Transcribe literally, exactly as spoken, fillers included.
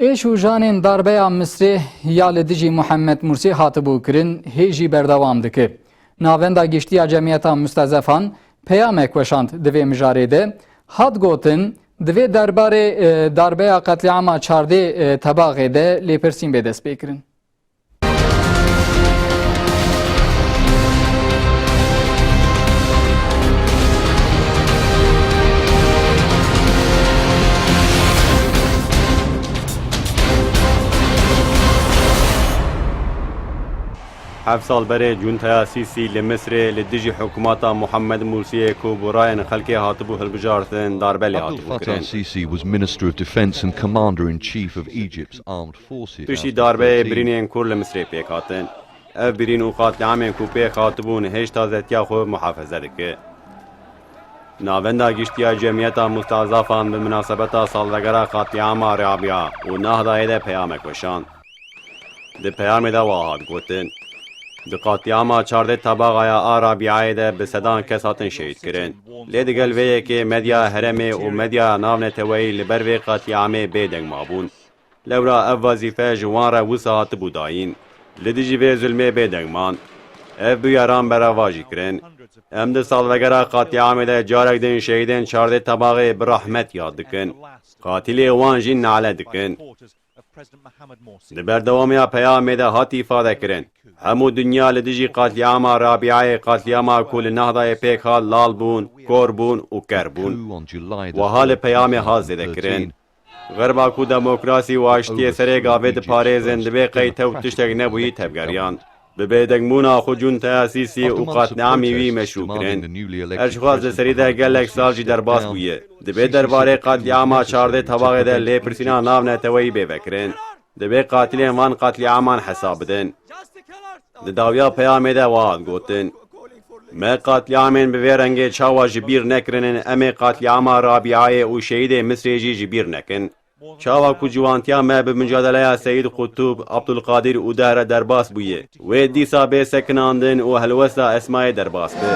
Êş û janên darbeya Misrê ya li dijî Muhammed Mursî hatibû kirin, hê jî berdewam dike. Navenda Giştî ya Cemiyeta Mustezefan peyamek weşand di vê mijarê de. Hat gotin, di vê derbarê, e, darbeya qetlîama çardê, e, Tebaxê de lêpirsîn bê destpêkirin. Heft sal berê cuntaya Sîsî li Misrê li dijî hikûmeta Muhammed Mursiyê ku bi rayên xelkê hatibû hilbijartin, darbe lê Abdel hatibû Fattah kirin. Sisi was Minister of Defence and Commander-in-Chief of Egypt's armed forces Piştî after darbeyê thirteen birînên kûr li Misrê pêk hatin. Ev birîn û qatliamên ku pêk hatibûn hêj tazetiya xwe muhafeze dike. Navenda Giştî ya Cemiyeta Mustazafan bi minasebeta salvegera qatliama Rabia û Nahdayê de peyamek weşand. Di peyamê de wiha hat gotin, di qatliama çardeh Tebaxaya a Rabiayê de bi sedan kes hatin şehîd kirin. Lê digel vê yekê medya herêmê û medya navneteweyî li ber vê qatliamê bêdeng mabûn. Lewra ev wezîfe ji wan re wisa hatibû dayîn. Li dijî vê zulmê bêdeng man. Ev bûyeran berevajî kirin. Em di salvegera qatliamê de carek din şehîdên çardeh Tebaxê bi rehmet yad dikin. Qatilê wan jî nale dikin. Di berdewamiya peyamê de hat îfade kirin, hemû dinya li dijî qatliama Rabiayê, qatliama ku li Nahdayê pêk hat, lal bûn, kor bûn û ker bûn. Wiha li peyamê hat zêde kirin. Xerba ku demokrasî û aştiyê serê gavê diparêzin, divê qey tewr tiştek nebûyî tevgeriyan. Bi bêdengmûna xwe cûn teyasîsî û qatliamî wî meşrû kirin. Her çiqas li serî de gelek sal jî derbas bûye. Divê derbarê qatliama çardeh Tebaxê de lêpirsîna navneteweyî bê vekirin. Divê qatilên van qatliaman hesab bidin. Di dawiya peyamê de wiha hat gotin, me qatliamên bi vê rengê çawa ji bîr nekirinin, em ê qatliama Rabiayê û şehîdê Misrê jî ji bîr nekin. Çawa ku ciwantiya me bi micadeleya Seyîd Qutûb, Abdulqadir û Dehre derbas bûye, wê dîsa bê sekinandin û helwesta Esmayê derbas be.